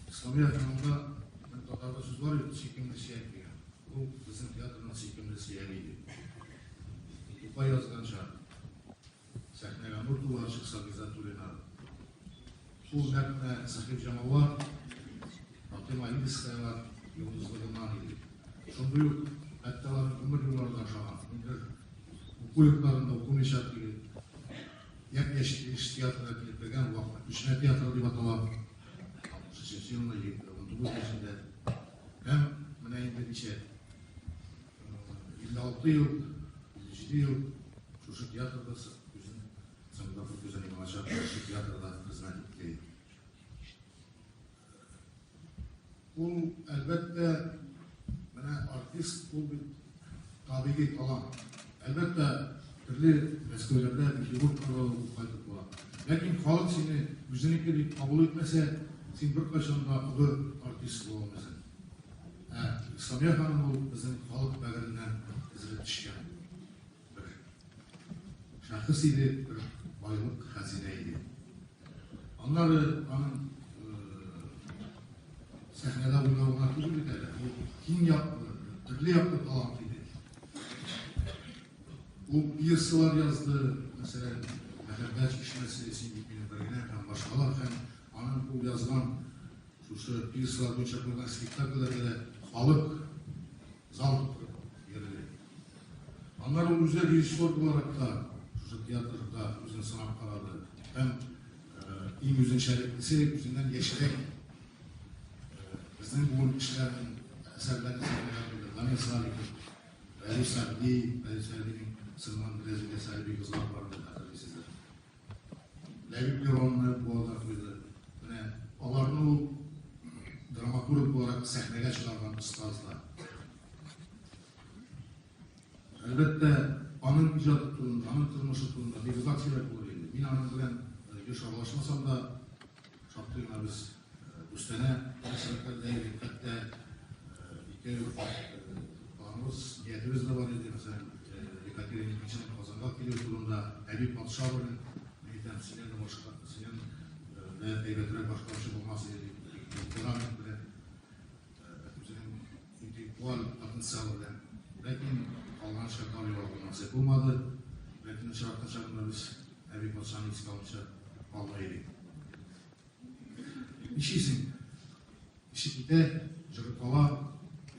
Исламия турында бер татарда сүз бар бит, сөйкемле сөяк дигән. Ул безнең театрның сөйкемле сөяге иде. Тукай язганча, сәхнәгә нур тула чыкса Гыйззәтуллина. Шул нәкъ менә Сәхибҗамаллар, Фатыйма Илскаялар йолдызлыгыннан иде. Шундый ук, хәтта аларның гомер юллары да ошаган. Ниндидер уку йортларында укымыйча теге япь-яшь килеш театрга килеп кергән, вакытта күчмә театр дип атала. 63 елында, 19 яшендә. Һәм менә инде ничә 56 ел, 57 ел шушы театрда үзен Сәнгать үзен булачак шушы театрда хезмәт итте. Ул, әлбәттә, менә артист ул бит табигый талант. Әлбәттә, төрле Мәскәүләрдә, Петербургларда укып кайтып була. Ләкин халык сине үзенеке дип кабул итмәсә, син беркайчан да олы артист була алмыйсың. Ә Исламия ханым ул безнең халык бәгыреннән өзелеп төшкән бер шәхес иде, бер байлык, хәзинә иде. Аннары аның сәхнәдә уйнау гына түгел бит әле, ул киң яклы, төрле яклы талант иде. Ул пьесалар язды, мәсәлән, Мәхәббәт чишмәсе, Син бит минем бер генә һәм башкалар һәм аның ул язган шушы пьесалар буенча куйган спектакльләргә дә халык зал тутырып йөрде. Аннары ул үзе режиссер буларак та шушы театрда үзен сынап карады. Һәм иң үзенчәлеклесе үзеннән яшьрәк безнең буын кешеләренең әсәрләрен сәхнәгә куйды. Дамир Салихов, Рәдиф Сәгъди, Рәдиф Сәгъдинең Сыннан бераз әсәре бик озак барды, хәтерлисездер. Ләбиб Леронны Буада куйды. Менә аларны ул драматург буларак сәхнәгә чыгарган остаз да. Әлбәттә, аның иҗаты турында, аның тормышы турында бик озак сөйләп булыр иде. Мин аның белән еш аралашмасам да, шактый гына без дустанә мөнәсәбәтләрдә идек. Хәтта ике планыбыз, ниятебез дә бар иде. Мәсәлән, Екатерина Икенченең Казанга килүе турында Әби патша белән, мин әйтәм, синнән дә башка, синнән дә әйбәтрәк башкаручы булмас иде дип, темперамент белән үзенең интеллектуаль потенциалы белән. Ләкин калган эшкә юлларга насыйп булмады. Ләкин очраткан чагында без Әби патшаны искә алмыйча калмый идек. Нишлисең? Кеше китә, җыры кала,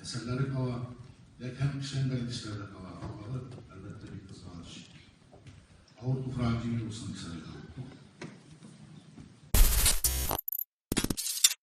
әсәрләре кала, ләкин һәм эшләнмәгән эшләр дә кала. Алары, әлбәттә, бик кызганыч. Авыр туфрагың җиңел булсын, Исраил.